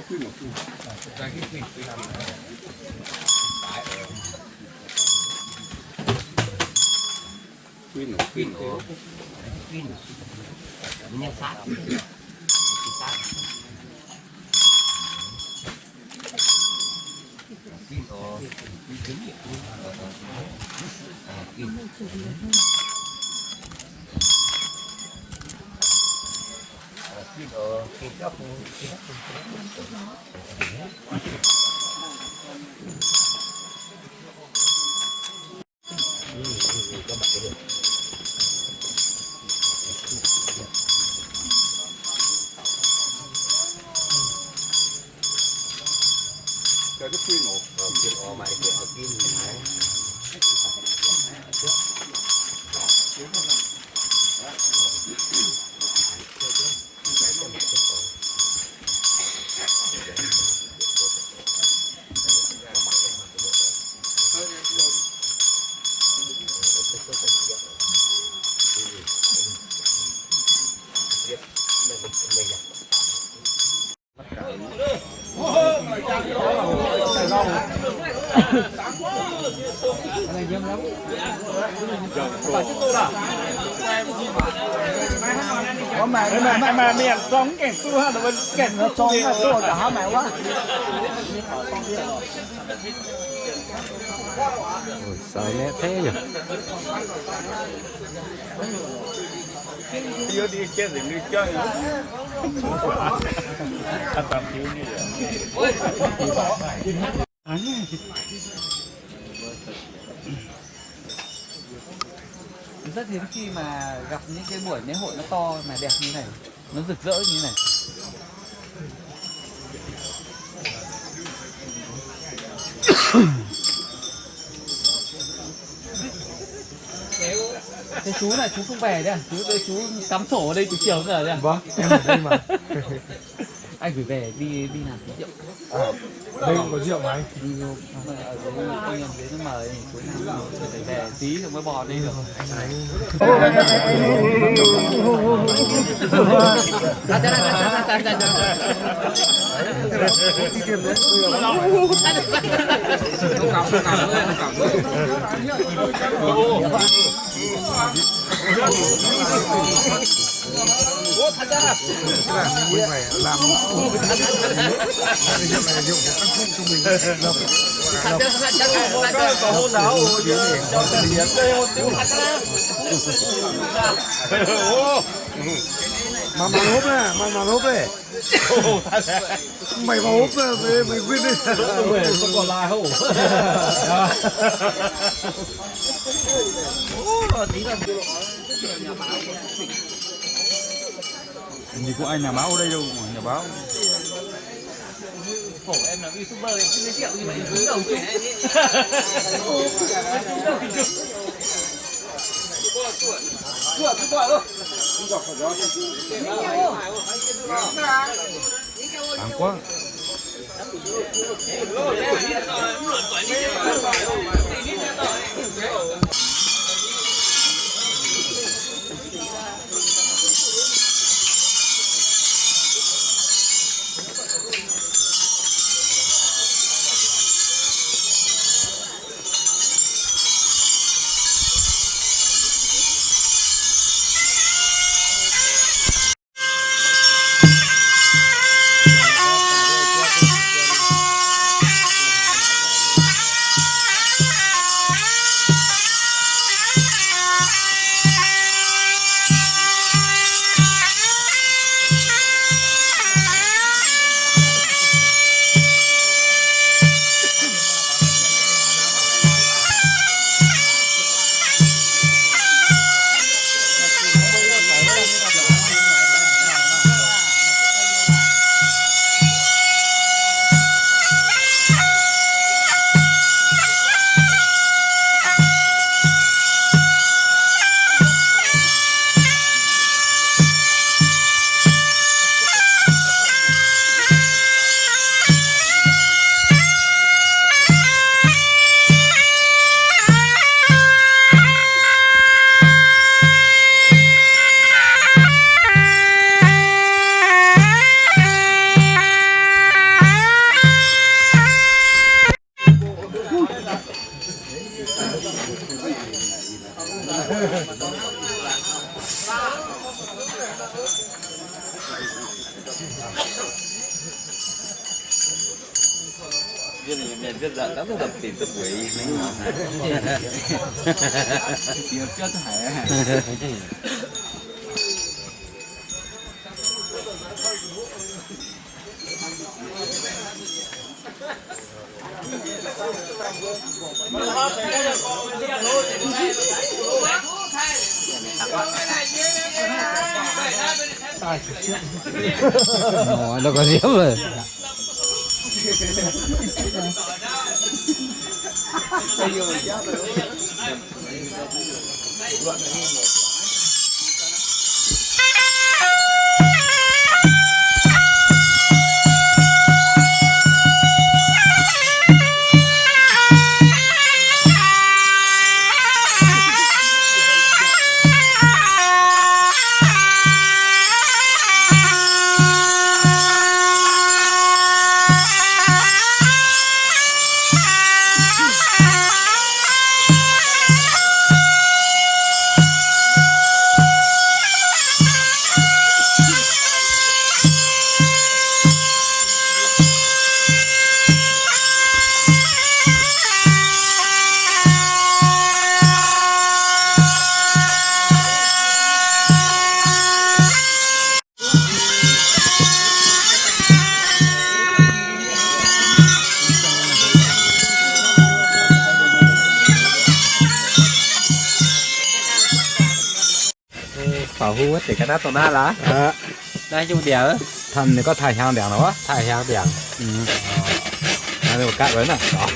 Mienh zorng gaengh duqv, gaengh duqv haaix mangc wuov. Sai maeqv taiv nyei. Rất hiếm khi mà gặp những cái buổi lễ hội nó to mà đẹp như này, nó rực rỡ như này. Thế chú này, chú không về đấy à? Chú, chú cắm sổ ở đây từ chiều giờ đấy à? Vâng, em ở đây mà. Anh gửi về đi, đi làm tí rượu. À, đây cũng có rượu mà anh. Ừ, không phải ở dưới, anh em dưới nó mời, cuối năm gửi về tí rồi mới bò đi được. Mangc mangc hopv naaiv, mangc mangc hopv naaiv. Maiv mangc hopv naaiv, maiv, maiv win naaiv. Nhìn của anh nhà báo đây đâu mà nhà báo. Khổ em là YouTuber, em không giới thiệu nhưng mà em cúi đầu chụp. Cúi đầu chụp. Cúi đầu chụp. Cúi đầu chụp. Tàng quá. Nó có diễm rồi. Bảo Hùng có thể cắt đá tổ nát lá. Ờ. Đang dùng điểm. Thằng này có thải hàng điểm nào á? Thải hàng điểm. Ừ. Ờ. Nó được cắt với nè. Đó.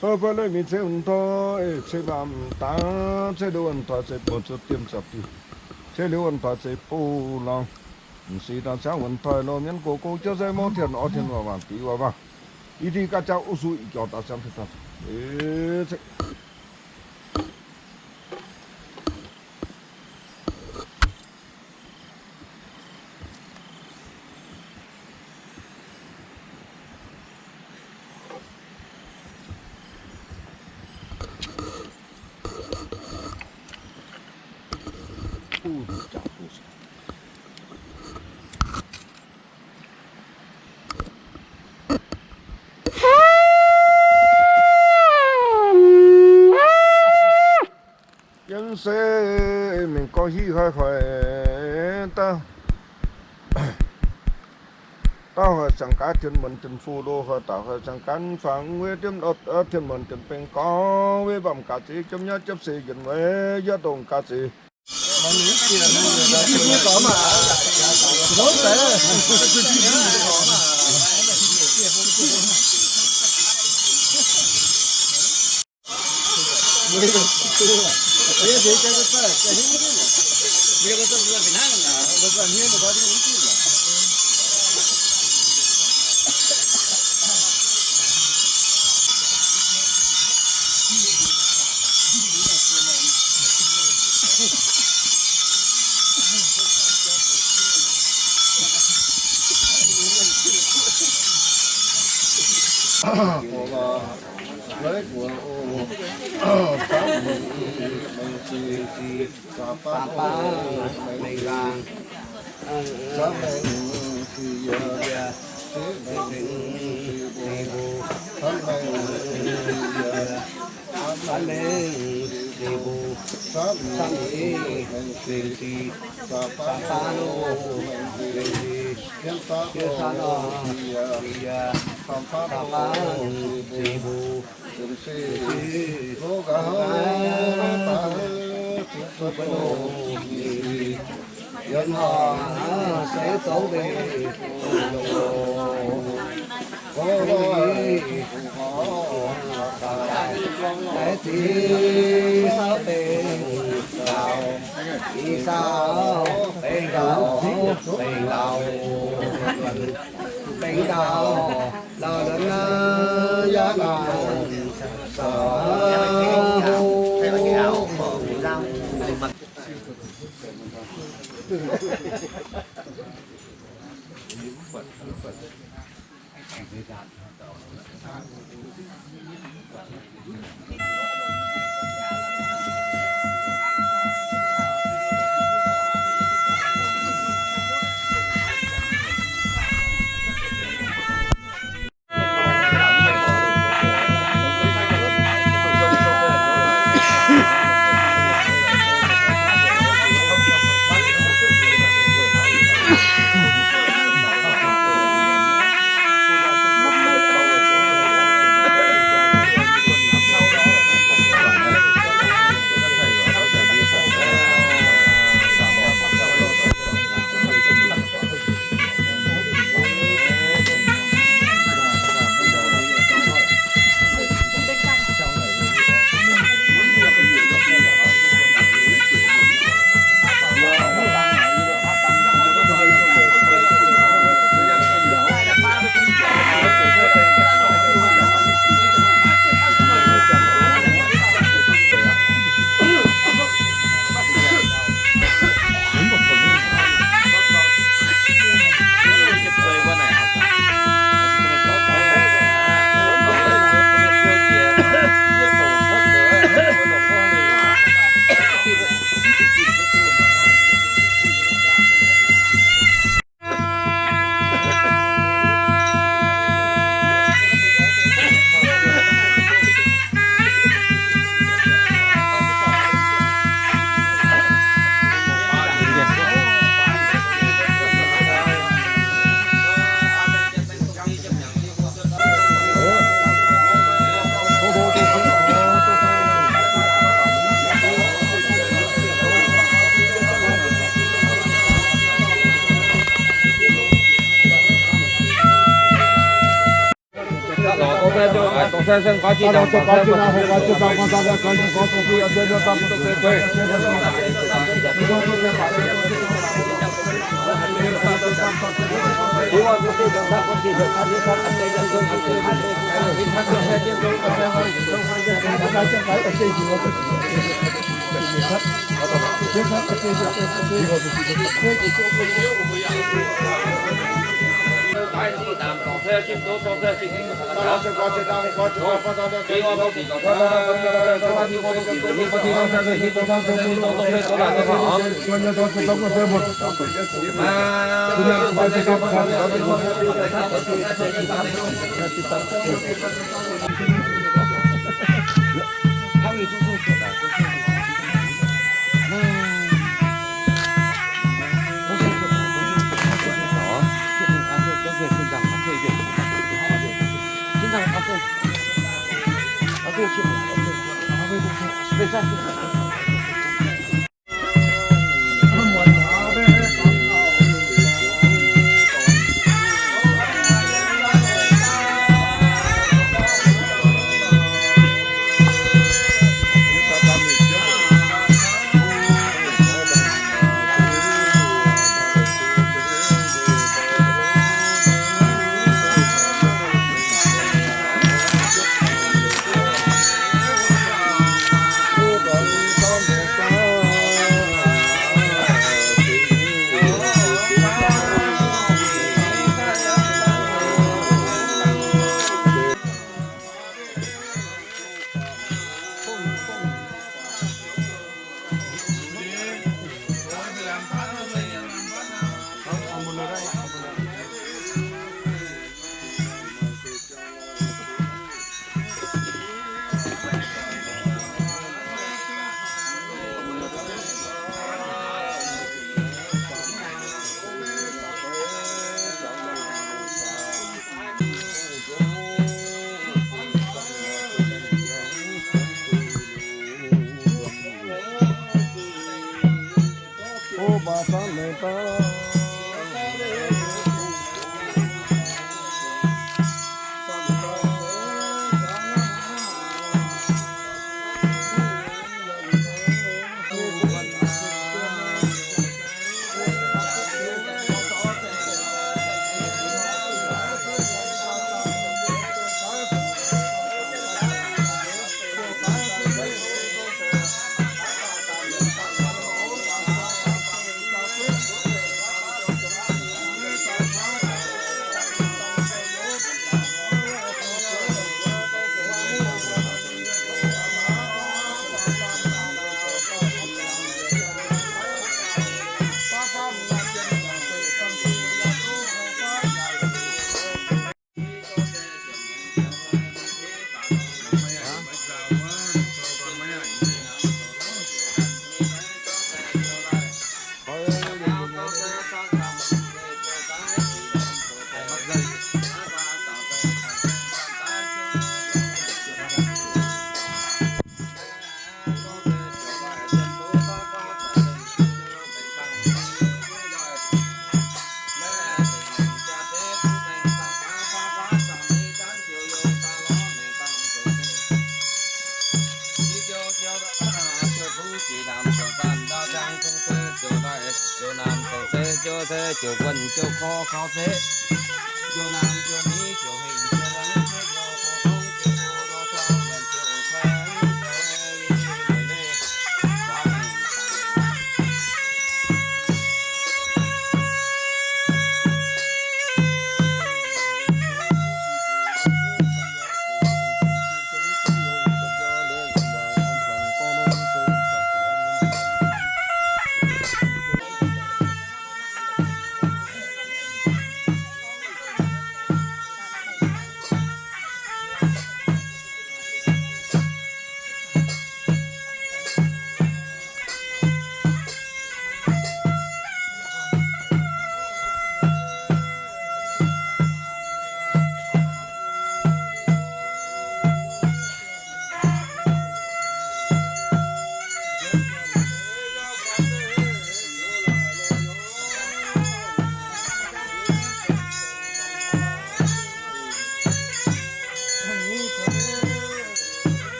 Ov, baac leiz mingh ceix wuonh toi, ceix mbaamh dangx, ceix liuz wuonh toi ceix bun zuov dien zoux diuh, ceix liuz wuonh toi ceix bun lorngh. M'sieqv daaih ciangv wuonh toi lorh mienv gox gong jienv sai mong tien orv tien waac waanc div waac waanc. Yie dingh ganh jauv uv su ih jorm daaih ciangv tien daaih. Jienv se mingh gorngv hiv haiv hoic daaih. Dauh hoic siang gaax Tin Muonz Tin Fu lo, hoic dauh hoic siang gaax fangx weic diemv, Tin Muonz Tin Bengx gorngv weic mbamv gaax zeix jiemv nyaiv jiepv se yienc weic yietv dongh gaax zeix.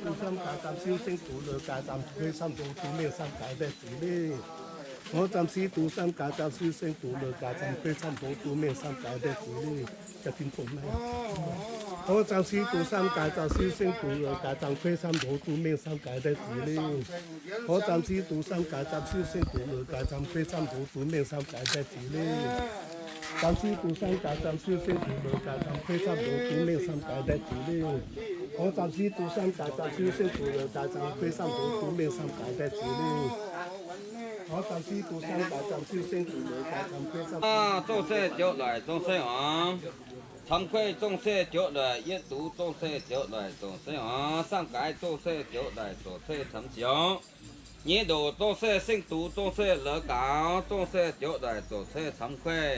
Duqv samv gaax, zaam siu seng duqv lorz gaax, zaam kuei samv ndoqv duqv mengh samv gaax daaih zuqc leiz. Hnangv zaam siu duqv samv gaax, zaam siu seng duqv lorz gaax, zaam kuei samv ndoqv duqv mengh samv gaax daaih zuqc leiz. Jaa-fin fongc naaiv. Hnangv zaam siu duqv samv gaax, zaam siu seng duqv lorz gaax, zaam kuei samv ndoqv duqv mengh samv gaax daaih zuqc leiz. Hnangv zaam siu duqv samv gaax, zaam siu seng duqv lorz gaax, zaam kuei samv ndoqv duqv mengh samv gaax daaih zuqc leiz. Zaam siu duqv samv gaax, zaam siu seng duqv lorz gaax, zaam kuei samv ndoqv duqv mengh samv gaax daaih zuqc leiz. Hnangv zaam siu duqv samv gaax, zaam siu seng duqv lorz gaax, zaam kuei samv ndoqv duqv mengh samv gaax daaih zuqc leiz. Hnangv zaam siu duqv samv gaax, zaam siu seng duqv lorz gaax, zaam kuei samv. Zongh se joux doic, zongh se oc. Camx kuei zongh se joux doic, yietv duqv zongh se joux doic, zongh se oc. Samv gaax zongh se joux doic, zongh se camx sioux. Nyeiz ndoqc zongh se seng duqv, zongh se lorz gaax, zongh se joux doic, zongh se camx kuei.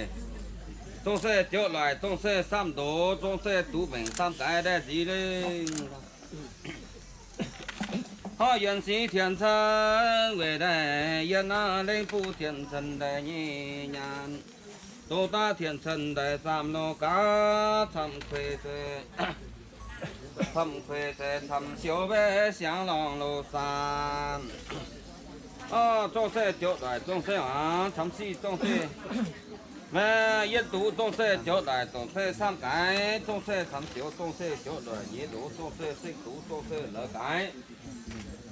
Zongh se joux doic, zongh se samv ndoqc, zongh se duqv mengh samv gaax daaih zuqc leiz. Horv yuonh six tien cen weic daaih yiem naaiv lengh buv tien cen daaih nyei nyaanh. Dongh daaih tien cen daaih zaamv lorz gaax camv kuei se, camv kuei se camv sioux mbaeqv siangx lorngh loz-saanh. Zongh se joux doic, zongh se aav camv sic, zongh se mbaeqv yietv duqv, zongh se joux doic, zongh se samv gaax, zongh se camv sioux, zongh se joux doic nyeiz ndoqc, zongh se seng duqv, zongh se lorz gaax,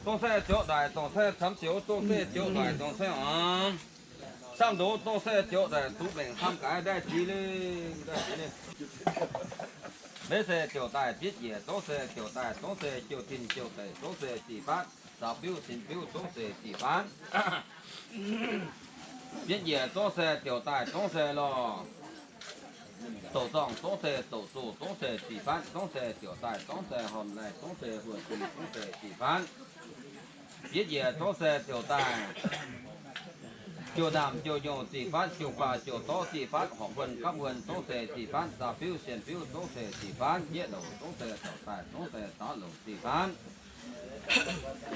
zongh se joux doic, zongh se camv sioux, zongh se joux doic, zongh se aav samv ndoqc, zongh se joux doic, duqv mengh samv gaax daaih zuqc leiz, daaih zuqc leiz. Meiv se ziouc daaih bietv njiec, zongv se ziouc daaih, zongv se jiou tin jiou deic, zongv se ziqc fatv, zaux biuv sin biuv, zongv se ziqc fatv. Bietv njiec zongv se ziouc daaih, zongv se lorh douc zorngh, zongv se douc zuqc, zongv se ziqc fatv, zongv se ziouc daaih, zongv se horn laih, zongv se huonh zinh, zongv se ziqc fatv. Bietv njiec zongv se ziouc daaih, jiou naamh jiou nyouh ziqc fatv, jiou guaax jiou dorv ziqc fatv, horpc huon gapv huon zongv se ziqc fatv, zaux biuv sienx biuv zongv se ziqc fatv, yietv louc zongv se ziouc daaih, zongv se zaux louc ziqc fatv.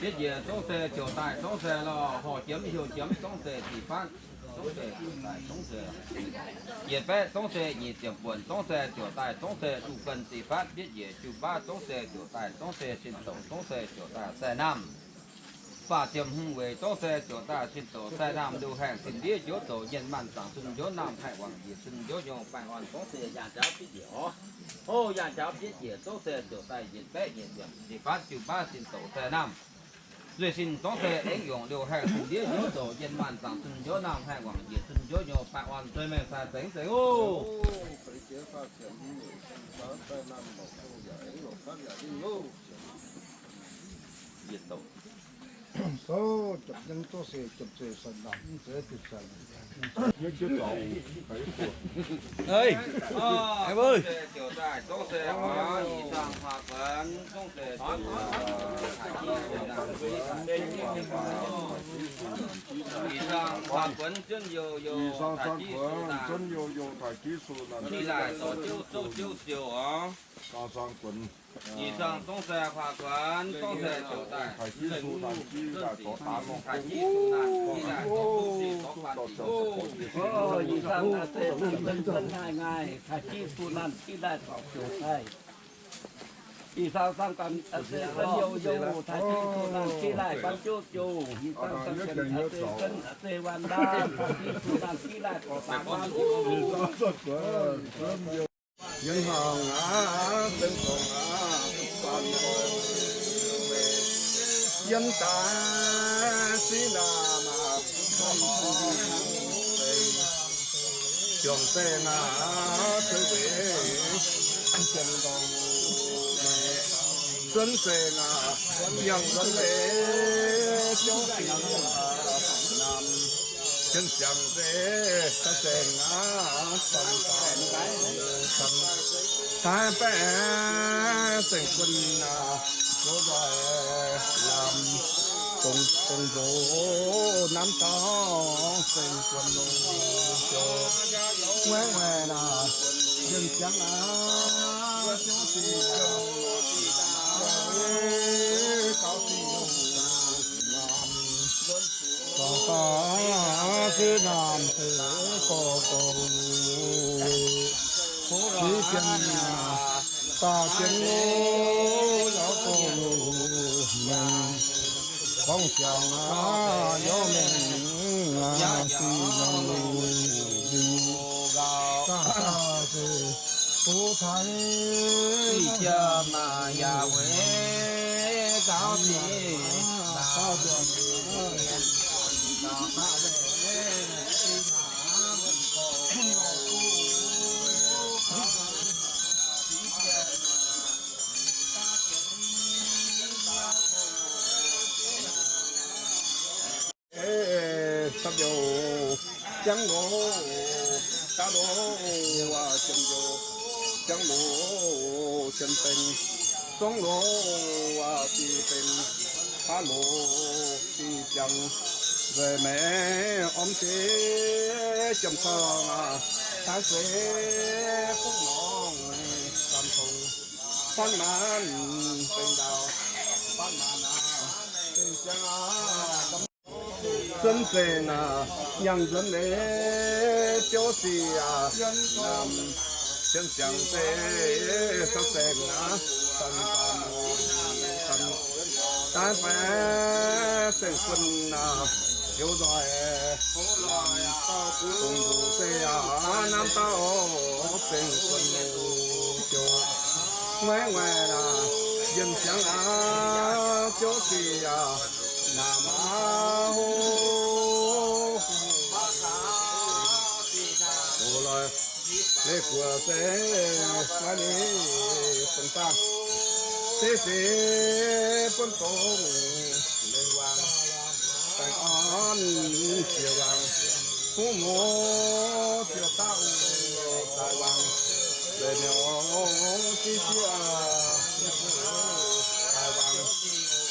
Bietv njiec zongv se ziouc daaih, zongv se lorh horh jiemx hiuv jiemx zongv se ziqc fatv, zongv se ziouc daaih, zongv se yietc baeqv zongv se nyic ziepc buonc zongv se ziouc daaih, zongv se duqv guon ziqc fatv. Bietv njiec jiu baav zongv se ziouc daaih, zongv se sin douc zongv se ziouc daaih, sai naamh faah ziepc hmz weic zongv se ziouc daaih, sin douc sai naamh liuz haengh sin ndiev njoux zoux nyien maanh zaangc zunh njoux naamh haih wangc njiec zunh njoux nyouh baengh orn zongv se yaangh jaax bietv njiec oc. Hov yaangh jaax bietv njiec zongv se ziouc daaih yietc baeqv nyic ziepc ziqc fatv jiu baav sin douc sai naamh zueih sin zongv se aengx yongc liuz haengh sin ndiev njoux zoux nyien maanh zaangc zunh njoux naamh haih wangc njiec zunh njoux nyouh baengh orn zueih mengh sai zengx zengx oc. Ih zaang faah kuonx zunv youh youh taaix jiv su naanc, ih laaic zorc jiuv zouv jiuv ziouc oc. Ih zaang zungv se faah kuonx zungv se ziouc daaih, taaix jiv su naanc, ih laaic zorc daaih, taaix jiv su naanc, ih laaic zorc duqv sic zorc faanh sic. Ih zaang se zunv zunv haih ngaih, taaix jiv su naanc, ih laaic zorc ziouc daaih. Ih zaang zaang ganh se zunv youh youh, taaix jiv su naanc, ih laaic ban jiuv ziouc. Ih zaang zaang ganh se zunv se waan ndaam, taaix jiv su naanc, ih laaic zorc daaih waan. Yiem hnaangx aqv, zengx dorngx aqv, yiem daaih siqv naamh aqv, juangc zengx aqv, cueix weic jienv ndorngx, zuonv zengx aqv, yangh nzuonx leiz, juangc siqv naamh. Jienv ziangx nzeic, daaih zengc aqv, daaih baeqc zengc buonc aqv, zoux nzoih lamh, dongh dongh nzox nanv dauh zengc buonc longc ziouc, waeqv waeqc naaic, jienv ziangx aqv, ziouc siqv ziouc, gaux siqv lamh. Dorh daaih siqv naamh deix gorx-gorx, siqv jienv naaic, daaih jienv lorz gorngv jangx aqv, yaac mengh aqv, dih nyanc lungh nziex gaax daaih zeiz butv taaih, ih jaa maah yaac weic gauh ziex Ih, da'biouv jangv loz, daav loz, jien-youh jangv loz, jien-beng, zorngv loz, dih beng, baav loz, dih jangv, nzeic maengx ormv deix jiem-zorng aac, taaix seix bungv morngh, gamh tongx, faanv maanc, bengx ndaauh, faanv maanc aac, bengx ziangx aac, zuonv zengc aac, nyaangh nzuonx leiz, biouv sic aac, namx, cien ziangx zeiv, caux saeng aac, daaih faix saeng-guon aac, joux nzoih, dongh nzuqc zeiv aac, namv dauh saeng-guon joux, nguaaiv nguaaic aac, njien-siangx aac, biouv sic aac, namx aac, hoc, hoc lorz, leiz-guoqv zeiv, maiv leiz dongh dangh, seix seix buonv dongh leiz-wangc, baengh orn jiex wangc, hungh muoz ziouc daaih daaih wangc, leiz-miuc ziex zieqv daaih wangc,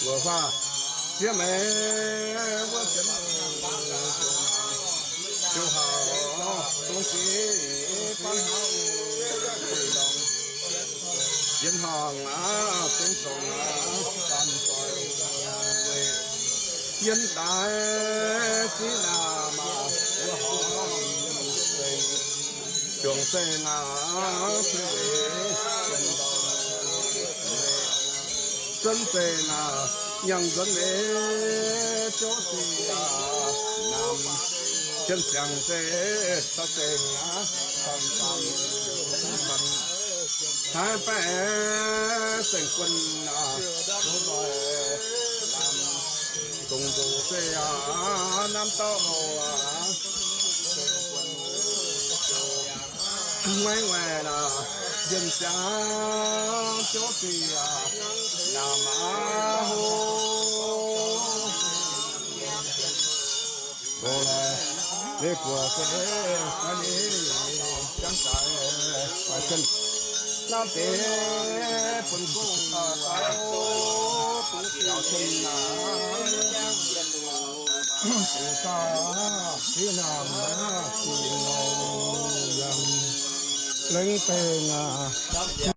wuov faah zieqv meix wuov ziepc ziouc hauh dongh ziex faanv hauh, yienx horngc aac, zengx zorngc aac, yienx daaih ziex naamh aac, wuov horngc zengx, juangc zengx aac, zuonv zengx aac, nyaangh nzuonx leiz, biouv sic aac, namx, cien ziangx zeiv, caux saeng aac, taaix baeqc saeng-guon aac, dongh nzuqc zeiv aac, namv dauh aac, nguaaiv nguaaic aac, njien-siangx biouv sic aac, namx aac, hoc, leiz-guoqv zeiv, maiv ni, jangv zaaix, maiv cuotv, lamh deix bun guv, bun guv, bun guv, lengh deix aac.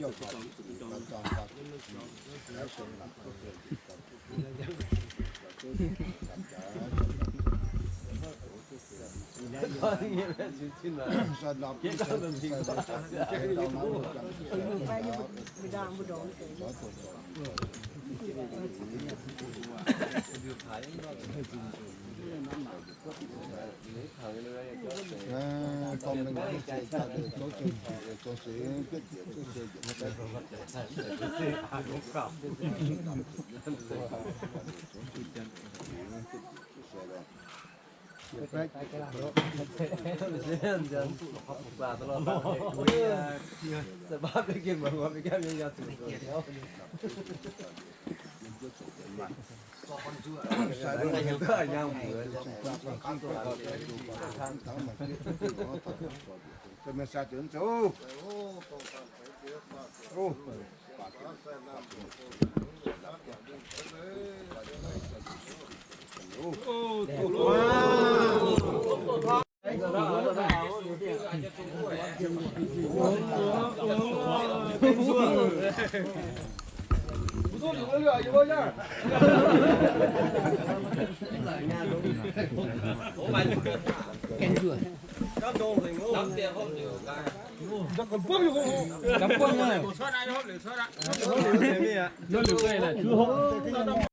Hopv liuz cuotv aqv, hopv liuz cuotv aqv.